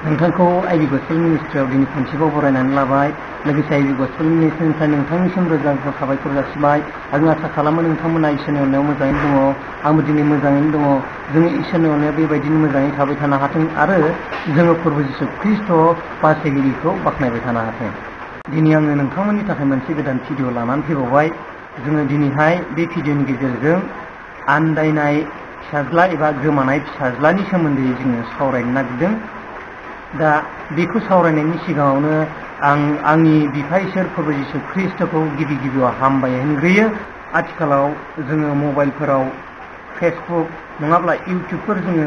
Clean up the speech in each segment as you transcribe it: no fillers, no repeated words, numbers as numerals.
नोंथांखौ I.B.Gospel मिनिस्ट्रियाव दिनै खनसेबाव बरायनानै लाबाय। लोगोसे I.B.Gospel मिनिस्ट्रिनिफ्राय नोंथांनिसिम रोजा रोजा साबायखर जासिबाय। आं आसा खालामो नोंथांमोना इसोरनि अननायाव मोजाङैनो दङ। आंबो दिनै मोजाङैनो दङ। जोङो इसोरनि अननायाव बेबायदिनो मोजाङै थाबाय थानो हाथों आरो जोङो प्रभु जिसु ख्रीष्ट बासायगिरिखौ बाख्नायबाय थानो हाथों। दिनै आङो नोंथांमोननि थाखाय मोनसे गोदान भिडिअ लानानै फैबावबाय। जोङो दिनैहाय बे भिडिअनि गेजेरजों आन्दायनाय फिसाज्ला एबा गोमानाय फिसाज्लानि सोमोन्दै जोङो सावरायनो नागिरदों। दा बेखौ सावरायनायनि सिगाङावनो आं आंनि बिफा इसोर प्रभु जिसु ख्रीष्टखौ गिबियाव हामबाय होनग्रोयो। आथिखालाव जोङो मबाइलफोराव फेसबुक नङाब्ला इउटुबफोर जोङो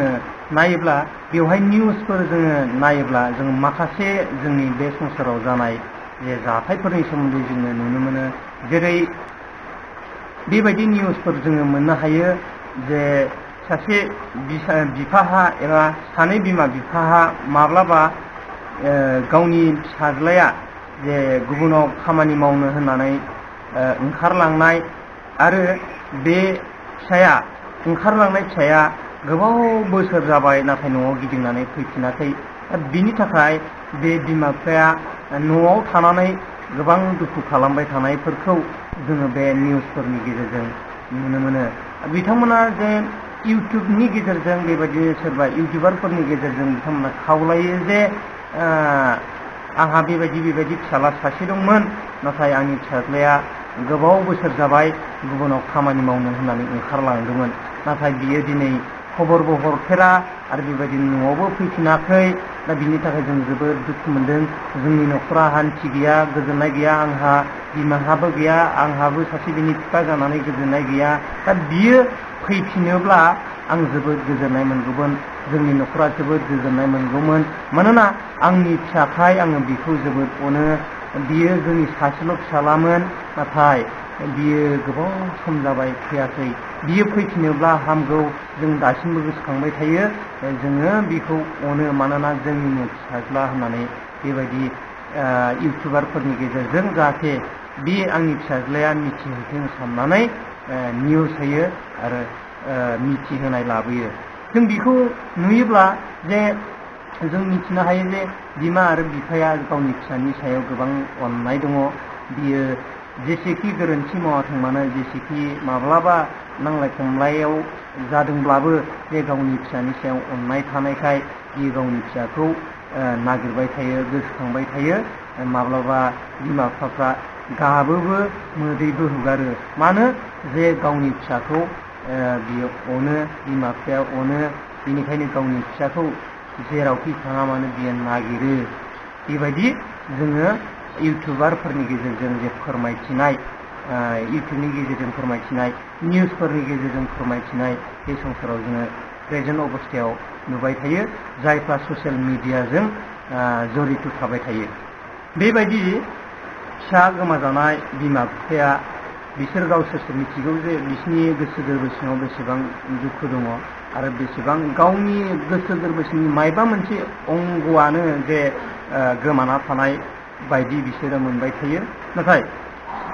नायोब्ला बेवहाय निउसफोर जोङो नायोब्ला जों माखासे जोंनि बे संसाराव जानाय जे जाथायफोरनि सोमोन्दै जोङो नुनो मोनो। जेरै बेबायदि निउसफोर जोङो मोननो हायो जे सासे बिफाहा एबा सानै बिमा बिफाहा माब्लाबा गावनि फिसाज्लाया जे गुबुनाव खामानि मावनो होननानै ओंखारलांनाय आरो बे ओंखारलांनाय फिसाया गोबाव बोसोर जाबाय नाथाय न'आव गिदिंनानै फैफिनाखै। बिनि थाखाय बे बिमा बिफाया न'आव थानानै गोबां दुखु खालामबाय थानायफोरखौ जोङो बे निउसफोरनि गेजेरजों नुनो मोनो। बिथांमोना जे इउटुबनि गेजेरजों बेबायदिनो सोरबा इउटुबारफोरनि गेजेरजों बिथांमोना खावलायो जे आंहा बेबायदि फिसाला सासे दंमोन नाथाय आंनि फिसाज्लाया गोबाव बोसोर जाबाय गुबुनाव खामानि मावनो होननानै ओंखारलांदोंमोन नाथाय बियो दिनै खबरबो हरफेरा आरो बेबायदिनो न'आवबो फैफिनाखै। दा बिनि थाखाय जों जोबोद दुखु मोनदों। जोंनि न'खरा हान्थि गैया, गोजोननाय गैया। आंहा बिमाहाबो गैया, आंहाबो सासे बिनि बिफा जानानै गोजोननाय गैया। दा बियो फैफिनोब्ला आं जोबोद गोजोननाय मोनगौमोन। जोंनि न'खरा जोबोद गोजोननाय मोनगौमोन। मानोना आंनि फिसाखाय आङो बिखौ जोबोद अनो। बियो जोंनि सासेल' फिसालामोन नाथाय बियो गोबाव सम जाबाय फैयाखै। बियो फैफिनोब्ला हामगौ। जों दासिमबो गोसोखांबाय थायो। जोङो बिखौ अनो मानोना जोंनिनो फिसाज्ला होननानै बेबायदि इउटुबारफोरनि गेजेरजों जाहाथे बे आंनि फिसाज्लाया मिथिहोथों साननानै निउस होयो आरो मिथिहोनाय लाबोयो। जों बेखौ नुयोब्ला जे जों मिथिनो हायो जे बिमा आरो बिफाया गावनि फिसानि सायाव गोबां अननाय दङ। बियो जेसेखि गोरोन्थि मावाथों मानो, जेसेखि माब्लाबा नांलाय खमलायाव जादोंब्लाबो जे गावनि फिसानि सायाव अननाय थानायखाय बियो गावनि फिसाखौ नागिरबाय थायो, गोसोखांबाय थायो। माब्लाबा बिमा बिफाफ्रा गाबोबो मोदैबो हुगारो। मानो जे गावनि फिसाखौ बियो अनो, बिमा बिफाया अनो। बेनिखायनो गावनि फिसाखौ जेरावखि थाङा मानो बियो नागिरो। बेबायदि जोङो इउटुबारफोरनि गेजेरजों जे फोरमायथिनाय, इउटुबनि गेजेरजों फोरमायथिनाय, निउसफोरनि गेजेरजों फोरमायथिनाय बे संसाराव जोङो प्रेजेन्ट अबस्थायाव नुबाय थायो, जायफ्रा ससियेल मिडियाजों जड़ित थाबाय थायो। बेबायदि फिसा गोमाजानाय बिमा बिफाया बिसोर गावसोरसो मिथिगौ जे बिसोरनि गोसो गोरबो सिङाव बेसेबां दुखु दङ आरो बेसेबां गावनि गोसो गोरबो सिंनि मायबा मोनसे अंगआनो जे गोमाना थानाय बायदि बिसोरो मोनबाय थायो। नाथाय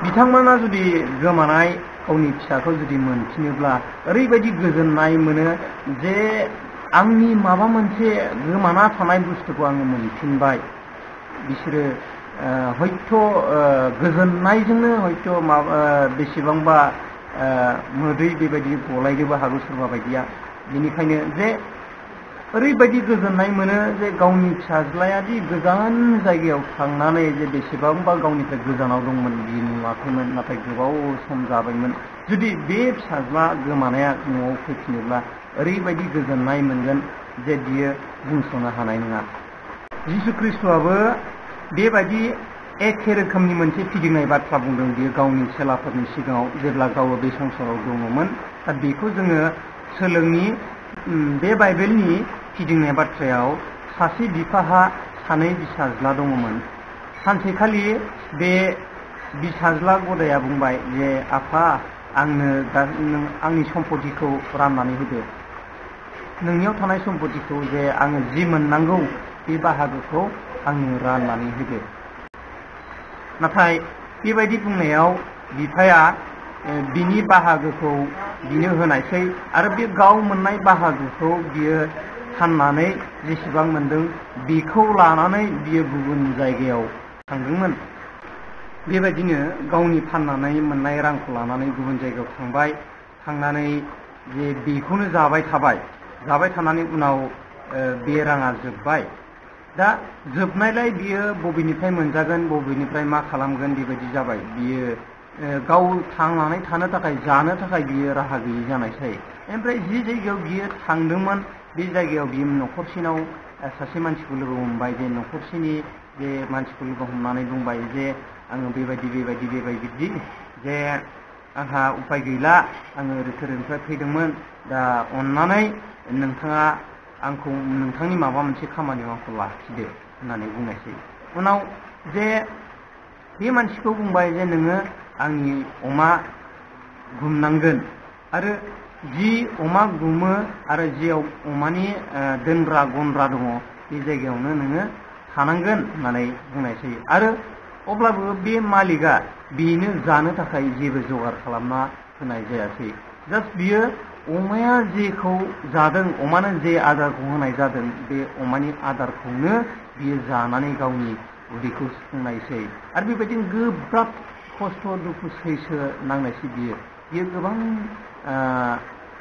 बिथांमोना जुदि गोमानाय गावनि फिसाखौ जुदि मोनफिनोब्ला ओरैबायदि गोजोननाय मोनो जे आंनि माबा मोनसे गोमाना थानाय बुस्थुखौ आङो मोनफिनबाय। बिसोरो हयथ' गोजोननायजोंनो हयथ' बेसेबांबा मोदै बेबायदि गलायनोबो हागौ सोरबा बायदिया। बेनिखायनो जे ओरैबायदि गोजोननाय मोनो जे गावनि फिसाज्लायादि गोजान जायगायाव थांनानै जे बेसेबांबा गावनिफ्राय गोजानाव दंमोन बियो नुवाखैमोन नाथाय गोबाव सम जाबायमोन। जुदि बे फिसाज्ला गोमानाया न'आव फैफिनोब्ला ओरैबायदि गोजोननाय मोनगोन जे बियो बुंस'नो हानाय नङा। जिसु ख्रीष्टआबो बेबायदि एखे रोखोमनि मोनसे फिदिंनाय बाथ्रा बुंदों बियो गावनि चेलाफोरनि सिगाङाव जेब्ला गावबो बे संसाराव दङमोन। दा बेखौ जोङो सोलोंनि। बे बाइबेलनि फिदिंनाय बाथ्रायाव सासे बिफाहा सानै फिसाज्ला दङमोन। सानसेखालि बे फिसाज्ला गदाया बुंबाय जे आफा आंनो दा नों आंनि सम्पतिखौ राननानै होदो। नोंनियाव थानाय सम्पतिखौ जे आङो जि मोननांगौ बे बाहागोखौ आंनो राननानै होदो। नाथाय बेबायदि बुंनायाव बिफाया बिनि बाहागोखौ बिनो होनायसै आरो बे गाव मोननाय बाहागोखौ बियो फाननानै जेसेबां मोनदों बेखौ लानानै बियो गुबुन जायगायाव थांदोंमोन। बेबायदिनो गावनि फाननानै मोननाय रांखौ लानानै गुबुन जायगायाव थांबाय, थांनानै जे बेखौनो जाबाय थानानै उनाव बे राङा जोबबाय। दा जोबनायलाय बियो बबेनिफ्राय मोनजागोन, बबेनिफ्राय मा खालामगोन बेबायदि जाबाय। बियो गाव थांनानै थानो थाखाय, जानो थाखाय बियो राहा गैयि जानायसै। ओमफ्राय जि जायगायाव बियो थांदोंमोन बे जायगायाव बियो न'खरसेनाव सासे मानसिखौ लोगो हमबाय। जे न'खरसेनि जे मानसिखौ लोगो हमनानै बुंबाय जे आङो बेबायदि जे आंहा उपाय गैला, आङो ओरैनिफ्राय फैदोंमोन, दा अननानै नोंथाङा आंखौ नोंथांनि माबा मोनसे खामानियाव आंखौ लाखिदो होननानै बुंनायसै। उनाव जे बे मानसिखौ बुंबाय जे नोङो आंनि अमा गुमनांगोन, आरो जि अमा गुमो आरो जियाव अमानि दोनग्रा गन्द्रा दङ बे जायगायावनो नोङो थानांगोन होननानै बुंनायसै। आरो अब्लाबो बे मालिकआ बेनो जानो थाखाय जेबो जगार खालामना होनाय जायासै। जास्ट बियो अमाया जेखौ जादों, अमानो जे आदारखौ होनाय जादों बे अमानि आदारखौनो बियो जानानै गावनि उदैखौ सुफुंनायसै। आरो बेबायदिनो गोब्राब खस्थ' दुखु सैसो नांनायसै। बियो गोबां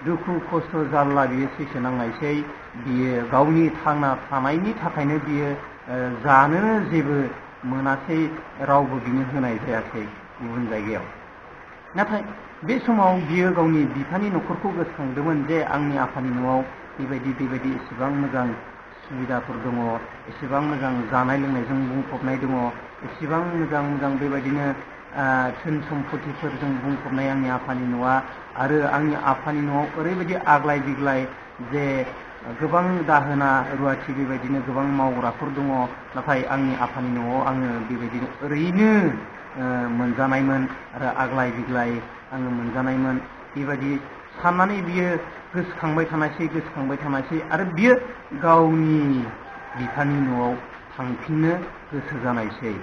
दुखु खस्थ' जारला बियो सैसो नांनायसै। बियो गावनि थांना थानायनि थाखायनो बियो जानोनो जेबो मोनासै, रावबो बिनो होनाय जायासै गुबुन जायगायाव। नाथाय बे समाव बियो गावनि बिफानि न'खरखौ गोसोखांदोंमोन जे आंनि आफानि न'आव बेबायदि एसेबां मोजां सुबिदाफोर दङ, एसेबां मोजां जानाय लोंनायजों बुंफबनाय दङ, एसेबां मोजां बेबायदिनो धोन सम्पतिफोरजों बुंफबनाय आंनि आफानि न'आ। आरो आंनि आफानि न'आव ओरैबायदि आग्लाय बिग्लाय जे गोबां दाहोना रुवाथि बेबायदिनो गोबां मावग्राफोर दङ, नाथाय आंनि आफानि न'आव आङो बेबायदिनो ओरैनो मोनजानायमोन आरो आग्लाय बिग्लाय आङो मोनजानायमोन। बेबायदि साननानै बियो गोसोखांबाय थानायसै आरो बियो गावनि बिफानि न'आव थांफिननो गोसो जानायसै।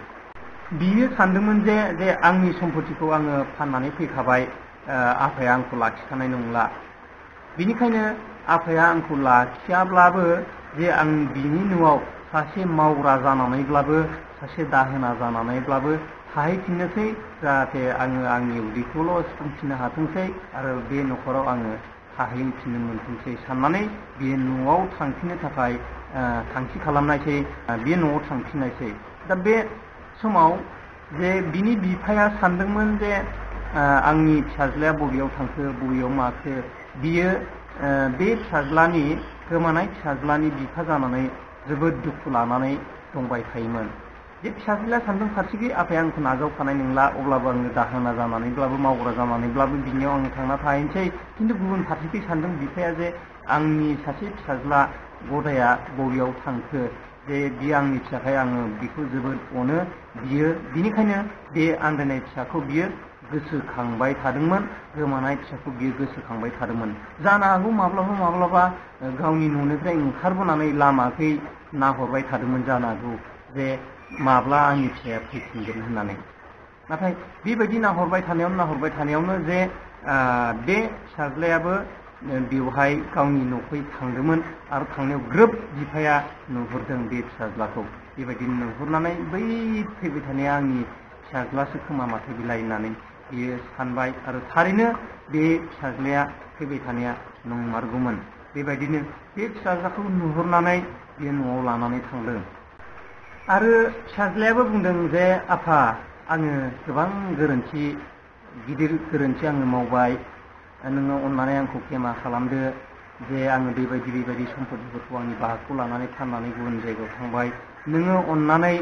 बियो सानदोंमोन जे आंनि सम्पतिखौ आङो फाननानै फैखाबाय, आफाया आंखौ लाखिखानाय नंला। बेनिखायनो आफाया आंखौ लाखियाब्लाबो जे आं बिनि न'आव सासे मावग्रा जानानैब्लाबो, सासे दाहोना जानानैब्लाबो थाहैफिननोसै, जाहाथे आङो आंनि उदैखौल' सुफुंफिननो हाथोंसै आरो बे न'खराव आङो थाहैफिननो मोनथोंसै साननानै बियो न'आव थांफिननो थाखाय थांखि खालामनायसै। बियो न'आव थांफिननायसै। दा बे समाव जे बिनि बिफाया सानदोंमोन जे आंनि फिसाज्लाया बबेयाव थांखो, बबेयाव माखो। बियो बे गोमानाय फिसाज्लानि बिफा जानानै जोबोद दुखु लानानै दंबाय थायोमोन। जे फिसाज्लाया सानदों फारसेखै आफाया आंखौ नाजावखानाय नंला, अब्लाबो आङो दाहोना जानानैब्लाबो मावग्रा जानानैब्लाबो बिनियाव आङो थांना थाहैनोसै। खिन्थु गुबुन फारसेखै सानदों बिफाया जे आंनि सासे फिसाज्ला गदाया बबेयाव थांखो, जे बियो आंनि फिसाखाय आङो बेखौ जोबोद अनो। बिनिखायनो बे आन्दायनाय फिसाखौ बियो गोसोखांबाय थादोंमोन, गोमानाय फिसाखौ बियो गोसोखांबाय थादोंमोन। जानो हागौ माब्लाबा गावनि न'निफ्राय ओंखारबोनानै लामाखै नाहरबाय थादोंमोन जानो हागौ, जे माब्ला आंनि फिसाया फैफिनगोन होननानै। नाथाय बेबायदि नाहरबाय थानायावनो जे बे फिसाज्लायाबो बेवहाय गावनि न'खै थांदोंमोन आरो थांनायाव ग्रोब बिफाया नुहुरदों बे फिसाज्लाखौ। बेबायदिनो नुहुरनानै बै फैबाय थानाया आंनि फिसाज्लासो खोमा माथो बिलाइ होननानै बियो सानबाय। आरो थारैनो बे फिसाज्लाया फैबाय थानाया नंमारगौमोन। बेबायदिनो बे फिसाज्लाखौ नुहुरनानै बियो न'आव लानानै थांदों। आरो फिसाज्लायाबो बुंदों जे आफा, आङो गोबां गिदिर गोरोन्थि आङो मावबाय, नोङो अननानै आंखौ क्षमा खालामदो। जे आङो बेबायदि सम्पतिफोरखौ आंनि बाहागखौ लानानै फाननानै गुबुन जायगायाव थांबाय। नोङो अननानै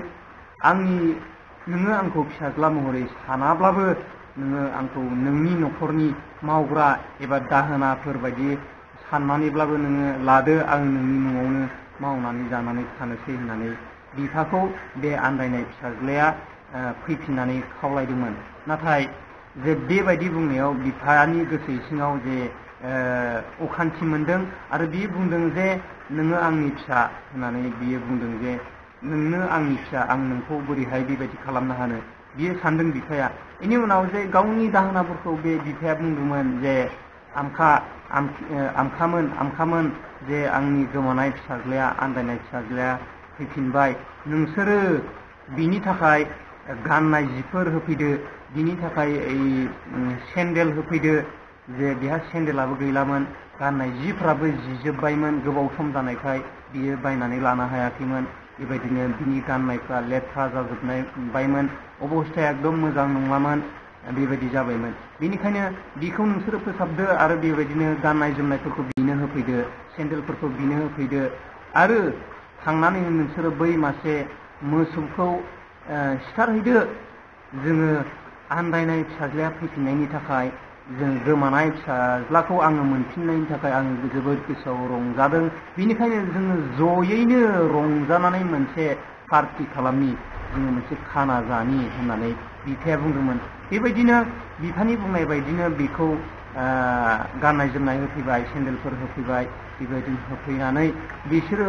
नोङो आंखौ फिसाज्ला महरै सानाब्लाबो नोङो आंखौ नोंनि न'खरनि मावग्रा एबा दाहोनाफोर बायदि साननानैब्लाबो नोङो लादो, आं नोंनि न'आवनो मावनानै जानानै थानोसै होननानै बिफाखौ बे आन्दायनाय फिसाज्लाया फैफिननानै खावलायदोंमोन। नाथाय जे बेबायदि बुंनायाव बिफानि गोसो सिङाव जे अखान्थि मोनदों आरो बियो बुंदों जे नोङो आंनि फिसा होननानै बियो बुंदों जे नोंनो आंनि फिसा, आं नोंखौ बोरैहाय बेबायदि खालामनो हानो, बियो सानदों बिफाया। बेनि उनाव जे गावनि दाहोनाफोरखौ बे बिफाया बुंदोंमोन जे आमखामोन जे आंनि गोमानाय फिसाज्लाया आन्दायनाय फिसाज्लाया फैफिनबाय, नोंसोरो बिनि थाखाय गाननाय जिफोर होफैदो, बिनि थाखाय सेन्देल होफैदो, जे बेहा सेन्देलाबो गैलामोन, गाननाय जिफ्राबो जिजोब्बायमोन, गोबाव सम जानायखाय बियो बायनानै लानो हायाखैमोन, बेबायदिनो बिनि गाननायफ्रा लेथ्रा जाजोबबायमोन, अबस्थाया एकदम मोजां नङामोन, बेबायदि जाबायमोन। बेनिखायनो बिखौ नोंसोरो फोसाबदो आरो बेबायदिनो गाननाय जोमनायफोरखौ बिनो होफैदो, सेन्देलफोरखौ बिनो होफैदो, आरो थांनानै नोंसोरो बै मासे मोसौखौ सिथारहैदो। जोङो आन्दायनाय फिसाज्लाया फैफिननायनि थाखाय, जों गोमानाय फिसाज्लाखौ आङो मोनफिननायनि थाखाय आङो जोबोद गोसोआव रंजादों, बेनिखायनो जोङो जयैनो रंजानानै मोनसे पार्टि खालामनि, जोङो मोनसे खाना जानि होननानै बिफाया बुंदोंमोन। बेबायदिनो बिफानि बुंनाय बायदिनो बेखौ गाननाय जोमनाय होफैबाय, सेन्देलफोर होफैबाय, बेबायदिनो होफैनानै बिसोरो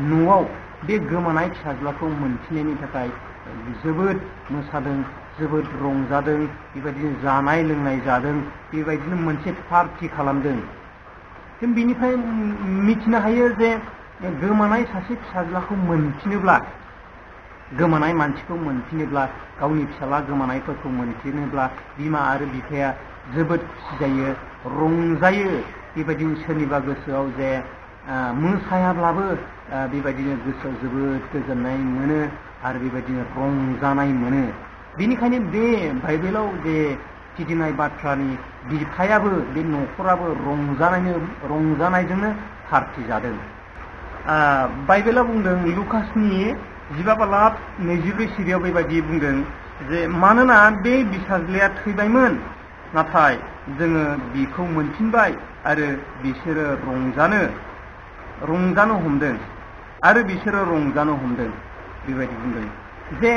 न'आव बे गोमानाय फिसाज्लाखौ मोनफिननायनि थाखाय जोबोद मोसादों, जोबोद रंजादों, बेबायदिनो जानाय लोंनाय जादों, बेबायदिनो मोनसे पार्टि खालामदों। जों बिनिफ्राय मिथिनो हायो जे गोमानाय सासे फिसाज्लाखौ मोनफिनोब्ला, गोमानाय मानसिखौ मोनफिनोब्ला, गावनि फिसाला गोमानायफोरखौ मोनफिनोब्ला बिमा आरो बिफाया जोबोद खुसि जायो, रंजायो। बेबायदिनो सोरनिबा गोसोआव जे मोसायाब्लाबो बेबायदिनो गोसोआव जोबोद गोजोननाय मोनो आरो बेबायदिनो रंजानाय मोनो। बेनिखायनो बे बाइबेलाव जे फिदिंनाय बाथ्रानि बिफायाबो, बे न'खराबो रंजानायजोंनो पार्टि जादों। बाइबेला बुंदों, लुकासनि 15:24 सिरियाव बेबायदि बुंदों जे मानोना बे फिसाज्लाया थैबायमोन, नाथाय जोङो बिखौ मोनफिनबाय आरो बिसोरो रंजानो हमदों आरो बिसोरो रंजानो हमदों, बेबायदि बुंदों जे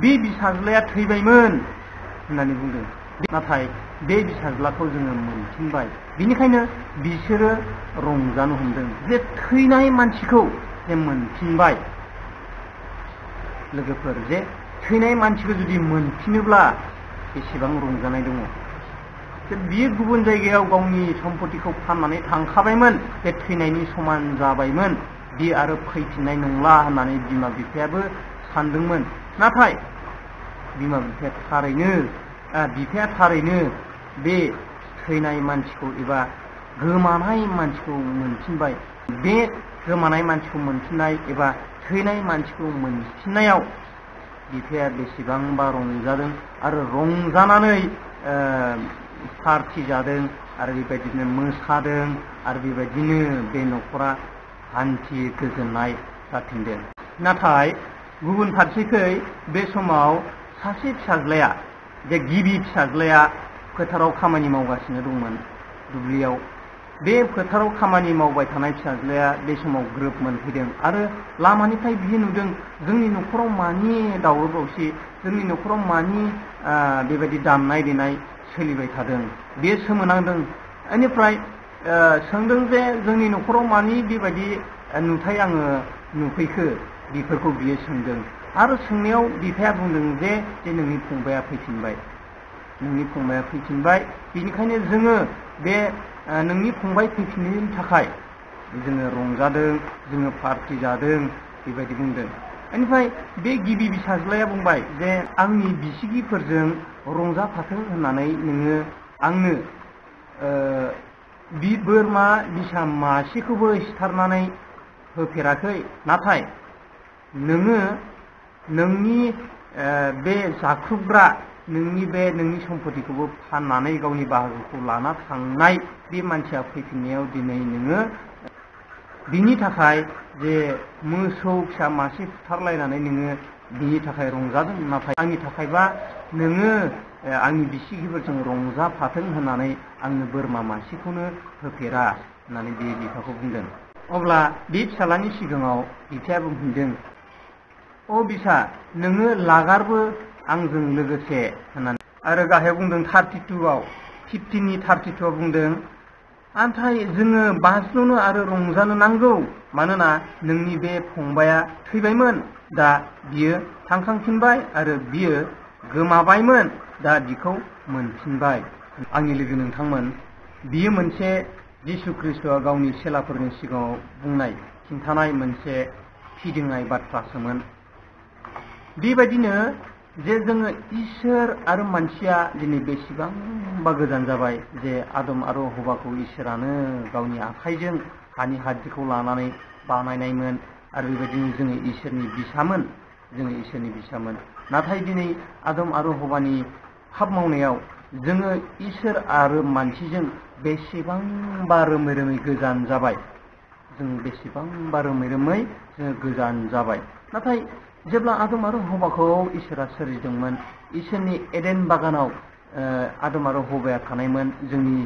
बे फिसाज्लाया थैबायमोन होननानै बुंदों, नाथाय बे फिसाज्लाखौ जोङो मोनफिनबाय, बेनिखायनो बिसोरो रंजानो हमदों जे थैनाय मानसिखौ जे मोनफिनबाय। लोगोफोर, जे थैनाय मानसिखौ जुदि मोनफिनोब्ला बेसेबां रंजानाय दङ। बियो गुबुन जायगायाव गावनि सम्पतिखौ फाननानै थांखाबायमोन, बे थैनायनि समान जाबायमोन, बि आरो फैफिननाय नंला होननानै बिमा बिफायाबो सानदोंमोन। नाथाय बिमा बिफाया थारैनो बे थैनाय मानसिखौ एबा गोमानाय मानसिखौ मोनफिनबाय। बे गोमानाय मानसिखौ मोनफिननाय एबा थैनाय मानसिखौ मोनफिननायाव बिफाया बेसेबांबा रंजादों आरो रंजानानै पार्टि जादों आरो बेबायदिनो मोसादों आरो बेबायदिनो बे न'खरा शान्ति गोजोननाय जाफिनदों। नाथाय गुबुन फारसेखै बे समाव सासे फिसाज्लाया, जे गिबि फिसाज्लाया फोथाराव खामानि मावगासिनो दंमोन दुब्लियाव। बे फोथाराव खामानि मावबाय थानाय फिसाज्लाया बे समाव ग्रोब मोनफैदों आरो लामानिफ्राय बियो नुदों जोंनि न'खराव मानि दावराव दावसि, जोंनि न'खराव मानि बेबायदि दामनाय देनाय सोलिबाय थादों। बेयो सोमोनांदों, बेनिफ्राय सोंदों जे जोंनि न'खराव मानि बेबायदि नुथाय आङो नुफैखो, बेफोरखौ बियो सोंदों। आरो सोंनायाव बिफाया बुंदों जे नोंनि फंबाया फैफिनबाय, बेनिखायनो जोङो बे नोंनि फंबाय फैफिननायनि थाखाय जोङो रंजादों, जोङो पार्टि जादों, बेबायदि बुंदों। बेनिफ्राय बे गिबि फिसाज्लाया बुंबाय जे आंनि बिसिगिफोरजों रंजाफाथों होननानै नोङो आंनो बोरमा बिसा मासेखौबो सिथारनानै होफेराखै, नाथाय नोङो नोंनि बे जाख्रुबग्रा नोंनि सम्पतिखौबो फाननानै गावनि बाहागोखौ लाना थांनाय बे मानसिया फैफिननायाव दिनै नोङो बिनि थाखाय जे मोसौ फिसा मासे फुथारलायनानै नोङो बिनि थाखाय रंजादों, नाथाय आंनि थाखायबा नोङो आंनि बिसिगिफोरजों रंजाफाथों होननानै आंनो बोरमा मासेखौनो होफेरा होननानै बे बिफाखौ बुंदों। अब्ला बे फिसालानि सिगाङाव बिफाया बुंफिनदों, अ बिसा, नोङो लागारबो आंजों लोगोसे होननानै। आरो गाहायाव बुंदों 32आव 15नि 32आव बुंदों, नाथाय जोङो बाज्ल'नो आरो रंजानो नांगौ, मानोना नोंनि बे फंबाया थैबायमोन, दा बियो थांखांफिनबाय आरो बियो गोमाबायमोन, दा बिखौ मोनफिनबाय। आंनि लोगो नोंथांमोन, बियो मोनसे जिसु ख्रीष्टआ गावनि चेलाफोरनि सिगाङाव बुंनाय खिन्थानाय मोनसे फिदिंनाय बाथ्रासोमोन। बेबायदिनो जे जोङो इसोर आरो मानसिया दिनै बेसेबांबा गोजान जाबाय जे आदम आरो हवाखौ इसोरानो गावनि आखाइजों हानि हाद्रिखौ लानानै बानायनायमोन आरो बेबायदिनो जोङो इसोरनि बिसामोन। नाथाय दिनै आदम आरो हवानि पाप मावनायाव जोङो इसोर आरो मानसिजों बेसेबांबा रोमै गोजान जाबाय। जों बेसेबांबा रोमै जोङो गोजान जाबाय। नाथाय जेब्ला आदम आरो हवाखौ इसोरा सोरजिदोंमोन, इसोरनि एडेन बागानाव आदम आरो हवाया थानायमोन। जोंनि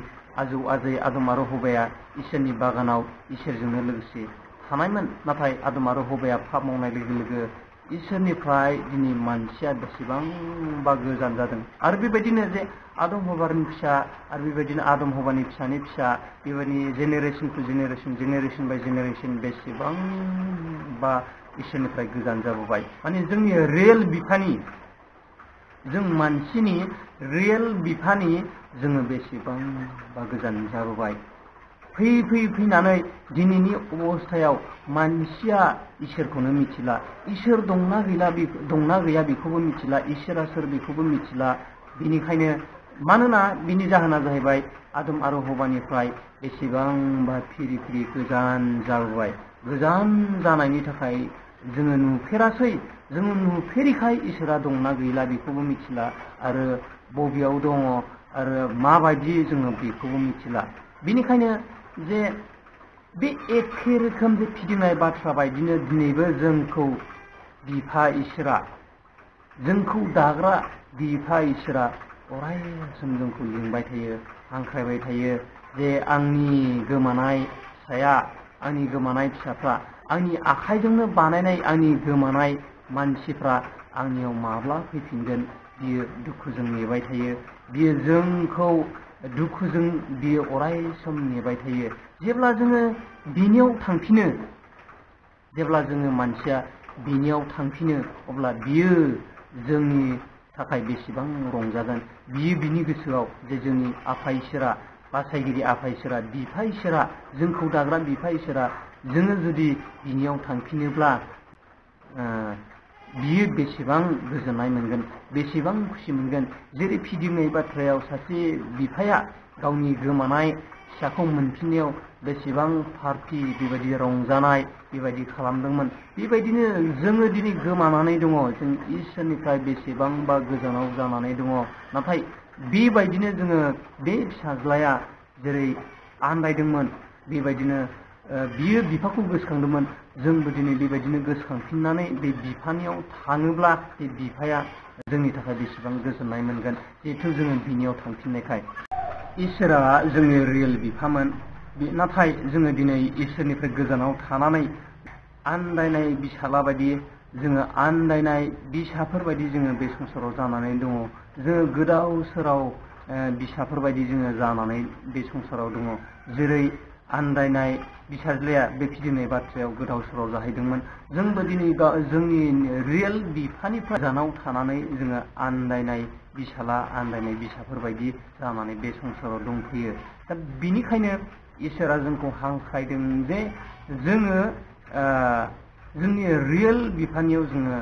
आजौ आजै आदम आरो हवाया इसोरनि बागानाव इसोरजोंनो लोगोसे थानायमोन। नाथाय आदम आरो हवाया पाप मावनाय लोगो लोगो इसोरनिफ्राय दिनै मानसिया बेसेबांबा गोजान जादों। आरो बेबायदिनो जे आदम हवानि फिसा आरो बेबायदिनो आदम हवानि फिसानि फिसा बेबायदिनो जेनेरेसन टु जेनेरेसन बाय जेनेरेसन बेसेबांबा इसोरनिफ्राय गोजान जाबोबाय। माने जोंनि रियेल बिफानि, जों मानसिनि रियेल बिफानि जोङो बेसेबांबा गोजान जाबोबाय। फैनानै दिनैनि अबस्थायाव मानसिया इसोरखौनो मिथिला। इसोर दंना गैया बेखौबो मिथिला। इसोरा सोर बेखौबो मिथिला। बेनिखायनो मानोना बिनि जाहोना जाहैबाय आदम आरो हवानिफ्राय बेसेबांबा फिरि गोजान जाबोबाय। गोजान जानायनि थाखाय जोङो नुफेरिखाय इसोरा दंना गैला बेखौबो मिथिला आरो बबेयाव दङ आरो माबायदि जोङो बेखौबो मिथिला। बेनिखायनो जे बे एखे रोखोम जे फिदिंनाय बाथ्रा बायदिनो दिनैबो जोंखौ बिफा इसोरा, जोंखौ दाग्रा बिफा इसोरा अराय सम जोंखौ लिंबाय थायो, हांख्रायबाय थायो जे आंनि गोमानाय फिसाया, आंनि गोमानाय फिसाफ्रा, आंनि आखाइजोंनो बानायनाय आंनि गोमानाय मानसिफ्रा आंनियाव माब्ला फैफिनगोन। बियो दुखुजों नेबाय थायो। बियो जोंखौ दुखुजों बियो अराय सम नेबाय थायो। जेब्ला जोङो बिनियाव थांफिनो, जेब्ला जोङो मानसिया बिनियाव थांफिनो, अब्ला बियो जोंनि थाखाय बेसेबां रंजागोन। बियो बिनि गोसोआव जे जोंनि आफा इसोरा, बासायगिरि आफा इसोरा, बिफा इसोरा, जोंखौ दाग्रा बिफा इसोरा, जोङो जुदि बिनियाव थांफिनोब्ला बियो बेसेबां गोजोननाय मोनगोन, बेसेबां खुसि मोनगोन। जेरै फिदिंनाय बाथ्रायाव सासे बिफाया गावनि गोमानाय फिसाखौ मोनफिननायाव बेसेबां पार्टि बेबायदि रंजानाय बेबायदि खालामदोंमोन, बेबायदिनो जोङो दिनै गोमानानै दङ। जों इसोरनिफ्राय बेसेबांबा गोजानाव जानानै दङ। नाथाय बेबायदिनो जोङो बे फिसाज्लाया जेरै आन्दायदोंमोन, बेबायदिनो बियो बिफाखौ गोसोखांदोंमोन। जोंबो दिनै बेबायदिनो गोसोखांफिननानै बे बिफानियाव थाङोब्ला बे बिफाया जोंनि थाखाय बेसेबां गोजोननाय मोनगोन, जिहेथु जोङो बिनियाव थांफिननायखाय। इसोरा जोंनि रियेल बिफामोन। नाथाय जोङो दिनै इसोरनिफ्राय गोजानाव थानानै आन्दायनाय बिसाला बायदि, जोङो आन्दायनाय बिसाफोर बायदि जोङो बे संसाराव जानानै दङ। जोङो गोदाव सोराव बिसाफोरबायदि जोङो जानानै बे संसाराव दङ। जेरै आन्दायनाय बिसाज्लाया बे फिदिंनाय बाथ्रायाव गोदाव सोराव जाहैदोंमोन। जोंबो दिनै जोंनि रियेल बिफानिफ्राय गोजानाव थानानै जोङो आन्दायनाय बिसाला, आन्दायनाय बिसाफोरबायदि जानानै बे संसाराव दंफैयो। दा बिनिखायनो इसोरा जोंखौ हांख्रायदों जे जोङो जोंनि रियेल बिफानियाव जोङो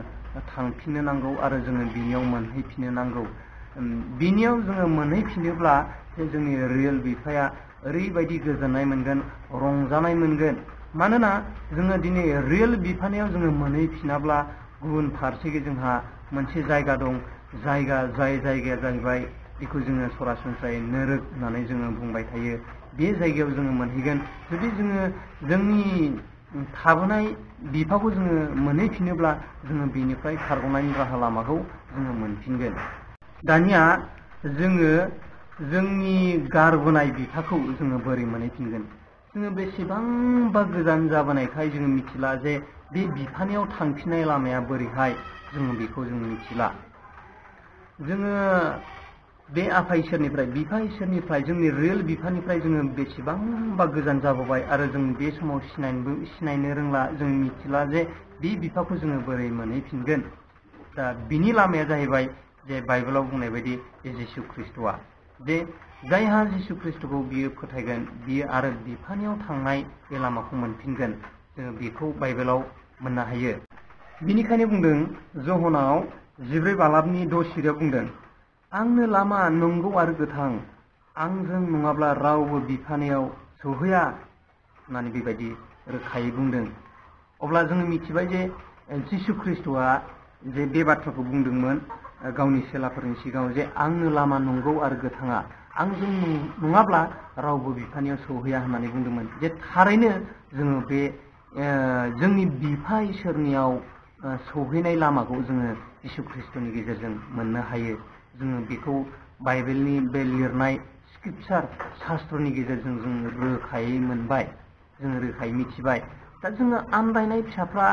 थांफिननो नांगौ आरो जोङो बिनियाव मोनहैफिननो नांगौ। बिनियाव जोङो मोनहैफिनोब्ला जोंनि रियेल बिफाया ओरैबायदि गोजोननाय मोनगोन, रंजानाय मोनगोन। मानोना जोङो दिनै रियेल बिफानियाव जोङो मोनहैफिनाब्ला गुबुन फारसेखै जोंहा मोनसे जायगा दं। जाय जायगाया जाहैबाय, बेखौ जोङो सरासनस्रायै नोरक होननानै जोङो बुंबाय थायो। बे जायगायाव जोङो मोनहैगोन जुदि जोङो जोंनि थाबोनाय बिफाखौ जोङो मोनहैफिनोब्ला जोङो बेनिफ्राय खारग'नायनि राहा लामाखौ जोङो मोनफिनगोन। दानिया जोङो जोंनि गारबोनाय बिफाखौ जोङो बोरै मोनहैफिनगोन? जोङो बेसेबांबा गोजान जाबोनायखाय जोङो मिथिला जे बे बिफानियाव थांफिननाय लामाया बोरैहाय, जोङो बेखौ जों मिथिला। जोङो बे आफा इसोरनिफ्राय, बिफा इसोरनिफ्राय, जोंनि रियेल बिफानिफ्राय जोङो बेसेबांबा गोजान जाबोबाय आरो जों बे समाव सिनायनो रोंला। जों मिथिला जे बे बिफाखौ जोङो बोरै मोनहैफिनगोन। दा बिनि लामाया जाहैबाय जे बाइबेलाव बुंनाय बायदि जिसु ख्रीष्टआ। जे जायहा जिसु ख्रिस्टखौ बियो फोथायगोन बियो आरो बिफानियाव थांनाय बे लामाखौ मोनफिनगोन। जोङो बेखौ बाइबेलाव मोननो हायो। बिनिखायनो बुंदों जहनाव 14:6 बुंदों, आंनो लामा नंगौ आरो गोथां, आंजों नङाब्ला रावबो बिफानियाव सौहैया होननानै बेबायदि रोखायै बुंदों। अब्ला जोङो मिथिबाय जे जिसु ख्रिस्टआ जे बे बाथ्राखौ बुंदोंमोन गावनि चेलाफोरनि सिगाङाव जे आंनो लामा नंगौ आरो गोथाङा, आंजों नङाब्ला रावबो बिफानियाव सौहैया होननानै बुंदोंमोन। जे थारैनो जोङो बे जोंनि बिफा इसोरनियाव सौहैनाय लामाखौ जोङो जिसु ख्रिस्टनि गेजेरजों मोननो हायो। जोङो बेखौ बाइबेलनि बे लिरनाय स्क्रिपचार शास्त्रनि गेजेरजों जों रोखायै मोनबाय, जोङो रोखायै मिथिबाय। दा जोङो आन्दायनाय फिसाफ्रा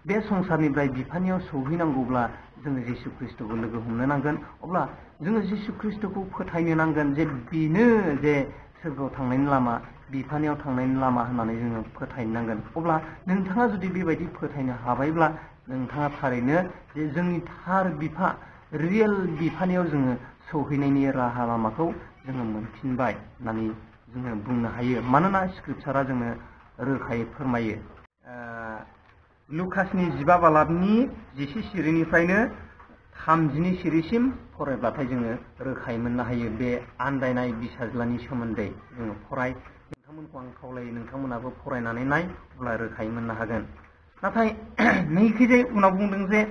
बे संसारनिफ्राय बिफानियाव सौहैनांगौब्ला जोङो जिसु ख्रिस्टखौ लोगो हमनो नांगोन। अब्ला जोङो जिसु ख्रिस्टखौ फोथायनो नांगोन जे बेनो जे सोरगोआव थांनायनि लामा, बिफानियाव थांनायनि लामा होननानै जोङो फोथायनो नांगोन। अब्ला नोंथाङा जुदि बेबायदि फोथायनो हाबायब्ला नोंथाङा थारैनो जे जोंनि थार बिफा, रियेल बिफानियाव जोङो सौहैनायनि राहा लामाखौ जोङो मोनफिनबाय होननानै जोङो बुंनो हायो। मानोना स्क्रिपचारा जोंनो रोखायै फोरमायो। लुकासनि 15:10 सिरिनिफ्रायनो 32 सिरिसिम फरायब्लाथाय जोङो रोखायै मोननो हायो। बे आन्दायनाय फिसाज्लानि सोमोन्दै जोङो नोंथांमोनखौ आं खावलायो, नोंथांमोनाबो फरायनानै नाय, अब्ला रोखायै मोननो हागोन। नाथाय नैखिजाय उनाव बुंदों जे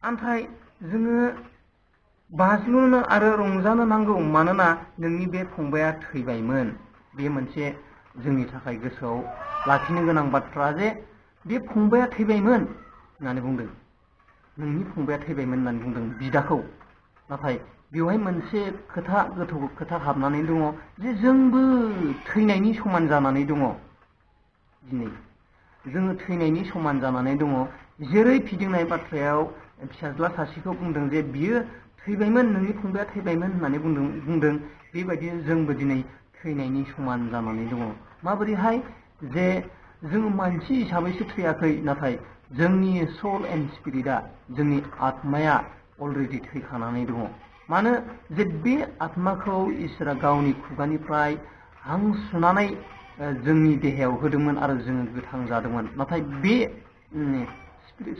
नाथाय जोङो बाज्ल'नो आरो रंजानो नांगौ, मानोना नोंनि बे फंबाया थैबायमोन। बे मोनसे जोंनि थाखाय गोसोआव लाखिनो गोनां बाथ्रा जे बे फंबाया थैबायमोन होननानै बुंदों। नोंनि फंबाया थैबायमोन होननानै बुंदों बिदाखौ। नाथाय बेवहाय मोनसे गोथौ खोथा हाबनानै दङ जे जोंबो थैनायनि समान जानानै दङ। दिनै जोङो थैनायनि समान जानानै दङ। जेरै फिदिंनाय बाथ्रायाव फिसाज्ला सासेखौ बुंदों जे बियो थैबायमोन, नोंनि फंबाया थैबायमोन होननानै बुंदों, बेबायदिनो जोंबो दिनै थैनायनि समान जानानै दङ। माबोरैहाय? जे जोङो मानसि हिसाबैसो थैयाखै, नाथाय जोंनि सोल एन्ड स्पिरिटआ, जोंनि आत्माया अलरेडि थैखानानै दङ। मानो? जे बे आत्माखौ इसोरा गावनि खुगानिफ्राय हां सुनानै जोंनि देहायाव होदोंमोन आरो जोङो गोथां जादोंमोन। नाथाय बे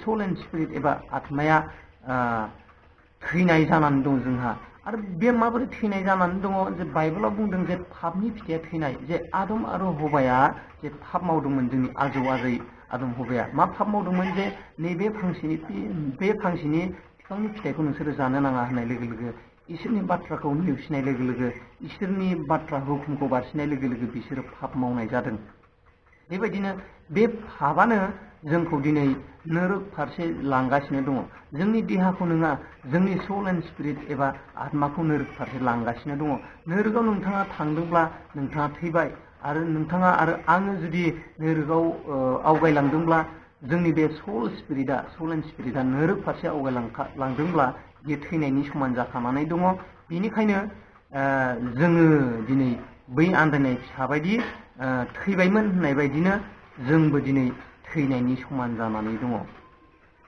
सोल एन्ड स्पिरिट एबा आत्माया थैनाय जानानै दं जोंहा। आरो बे माबोरै थैनाय जानानै दङ? जे बाइबेलाव बुंदों जे पापनि फिथाइया थैनाय। जे आदम आरो हबाया जे पाप मावदोंमोन, जोंनि आजौ आजै आदम हबाया मा पाप मावदोंमोन? जे नैबे फांसेनि बिफांनि फिथाइखौ नोंसोरो जानो नाङा होननाय लोगो लोगो, इसोरनि बाथ्राखौ नेवसिनाय लोगो लोगो, इसोरनि बाथ्रा हुकुमखौ बारसिनाय लोगो लोगो बिसोरो पाप मावनाय जादों। बेबायदिनो बे पापआनो जोंखौ दिनै नोरक फारसे लांगासिनो दङ। जोंनि देहाखौ नङा, जोंनि सोल एन्ड स्पिरिट एबा आत्माखौ नोरक फारसे लांगासिनो दङ। नोरकआव नोंथाङा थांदोंब्ला नोंथाङा थैबाय, आरो नोंथाङा आरो आङो जुदि नोरकआव आवगायलांदोंब्ला, जोंनि बे सोल एन्ड स्पिरिटआ नोरक फारसे आवगायलांदोंब्ला बेयो थैनायनि समान जाखानानै दङ। बेनिखायनो जोङो दिनै बै आन्दायनाय फिसा बायदि थैबायमोन होननाय बायदिनो जोंबो दिनै थैनायनि समान जानानै दङ।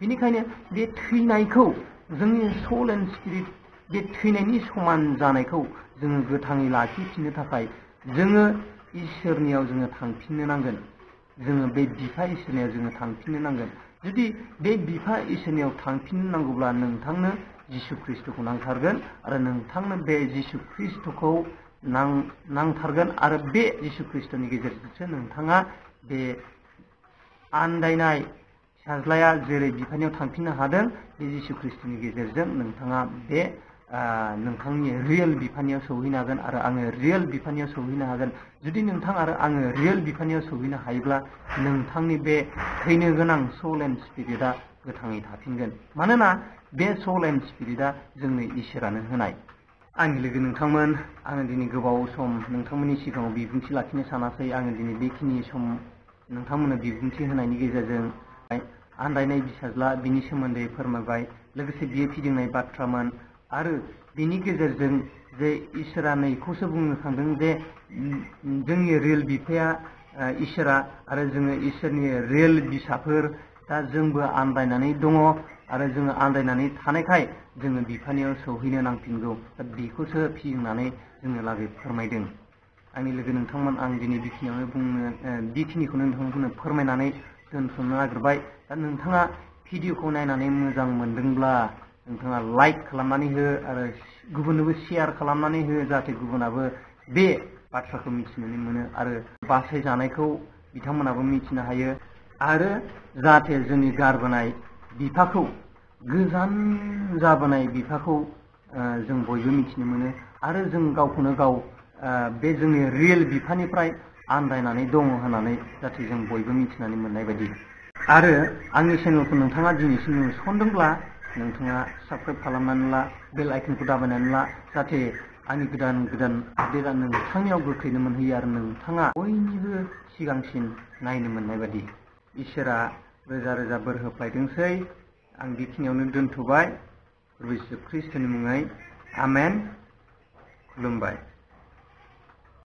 बेनिखायनो बे थैनायखौ, जोंनि सोल एन्ड स्पिरिट बे थैनायनि समान जानायखौ जोङो गोथाङै लाखिफिननो थाखाय जोङो इसोरनियाव जोङो थांफिननो नांगोन। जोङो बे बिफा इसोरनियाव जोङो थांफिननो नांगोन। जुदि बे बिफा इसोरनियाव थांफिननो नांगौब्ला नोंथांनो जिसु ख्रिस्टखौ नांथारगोन, आरो नोंथांनो बे जिसु ख्रिस्टखौ नांथारगोन। आरो बे जिसु ख्रिस्टनि गेजेरजोंसो नोंथाङा बे आन्दायनाय फिसाज्लाया जेरै बिफानियाव थांफिननो हादों, बे जिसु ख्रिस्टनि गेजेरजों नोंथाङा बे नोंथांनि रियेल बिफानियाव सौहैनो हागोन, आरो आङो रियेल बिफानियाव सौहैनो हागोन। जुदि नोंथां आरो आङो रियेल बिफानियाव सौहैनो हायोब्ला नोंथांनि बे थैनो गोनां सोल एन्ड स्पिरिटआ गोथाङै थाफिनगोन। मानोना बे सोल एन्ड स्पिरिटआ जोंनो इसोरानो होनाय। आंनि लोगो नोंथांमोन, आङो दिनै गोबाव सम नोंथांमोननि सिगाङाव बिबुंथि लाखिनो सानाखै। आङो दिनै बेखिनि सम नोंथांमोननो बिबुंथि होनायनि गेजेरजों आन्दायनाय फिसाज्ला बिनि सोमोन्दै फोरमायबाय। लोगोसे बियो फिदिंनाय बाथ्रामोन, आरो बिनि गेजेरजों जे इसोरा नैखौसो बुंनो थांदों जे जोंनि रियेल बिफाया इसोरा, आरो जोङो इसोरनि रियेल बिसाफोर दा जोंबो आन्दायनानै दङ आरो जोङो आन्दायनानै थानायखाय जोङो बिफानियाव सौहैनो नांफिनगौ। दा बेखौसो फिदिंनानै जोंनो लागै फोरमायदों। आंनि लोगो नोंथांमोन, आं दिनै बेखिनिखौनो नोंथांमोननो फोरमायनानै दोनथ'नो नागिरबाय। दा नोंथाङा भिडिअखौ नायनानै मोजां मोनदोंब्ला नोंथाङा लाइक खालामनानै हो आरो गुबुननोबो शेयार खालामनानै हो, जाहाथे गुबुनाबो बे बाथ्राखौ मिथिनानै मोनो आरो बासायजानायखौ बिथांमोनाबो मिथिनो हायो आरो जाहाथे जोंनि गारबोनाय बिफाखौ, गोजान जाबोनाय बिफाखौ जों बयबो मिथिनो मोनो आरो जों गावखौनो गाव बे जोंनि रियेल बिफानिफ्राय आन्दायनानै दङ होननानै जाहाथे जों बयबो मिथिनानै मोननाय बायदि। आरो आंनि चेनेलखौ नोंथाङा दिनैसिम नुसनदोंब्ला नोंथाङा साबस्क्राइब खालामनानै ला, बेल आइकनखौ दाबायनानै ला, जाहाथे आंनि गोदान गोदान आपडेटआ नोंथांनियाव गोख्रैनो मोनहैयो आरो नोंथाङा बयनिबो सिगांसिन नायनो मोननाय बायदि। इसोरा रोजा रोजा बोर होफ्लायथोंसै। आं बेखिनियावनो दोनथ'बाय। प्रभु जिसु ख्रीष्टनि मुङै आमेन। खुलुमबाय।